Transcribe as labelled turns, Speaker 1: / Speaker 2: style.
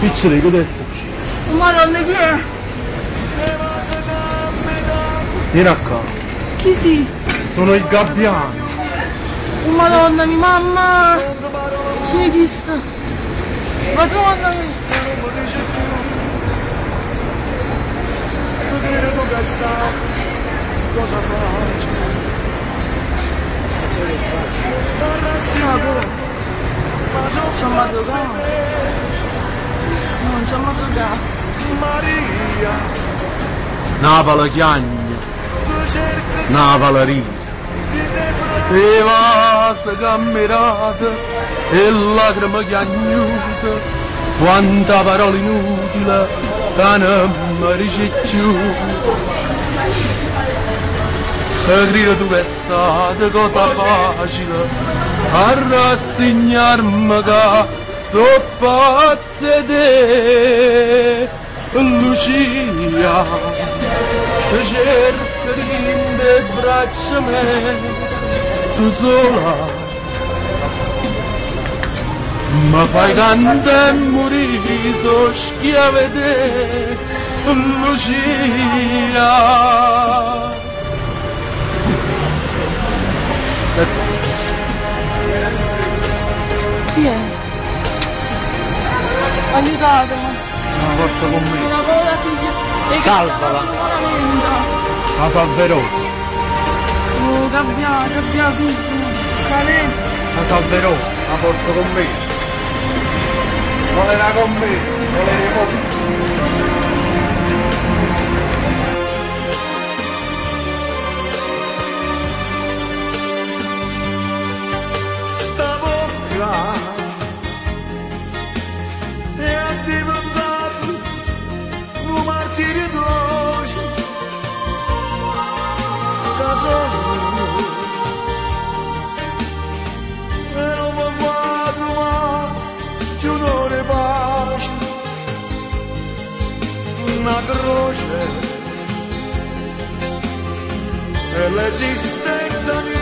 Speaker 1: Piccolo, che è successo?
Speaker 2: Oh, Madonna, chi è?
Speaker 1: Vieni a qua.
Speaker 2: Chi sì?
Speaker 1: Sono il gabbiano.
Speaker 2: Oh, Madonna mia, mamma! Chi è questo? Madonna mia! No, come? C'ho madrugato. Non c'ho madrugato.
Speaker 1: Napoli chiagna, Napoli ride. E vasa cammerata e lacrime chiagnute, quanta parola inutile che non mi dice più. E grido tu che è stata cosa facile a rassegnarmi che so pazze te, Lucia, cerca di braccia me, tu sola, ma fai cantare e morire, so schiave te, Lucia.
Speaker 2: Chi è? Aiutatemi.
Speaker 1: No, porta con me.
Speaker 2: Una povera figlia. E che
Speaker 1: Salvala.
Speaker 2: sta malamente.
Speaker 1: La salverò,
Speaker 2: Oh, gabbiano, gabbiano, figlio. Qual è?
Speaker 1: La salverò, la porto con me. Volerà con me, voleremo tutti.
Speaker 3: Sta bocca è diventato un martirio dolce che sono e non mi fa trovare più un'ora pace, una croce è l'esistenza mia.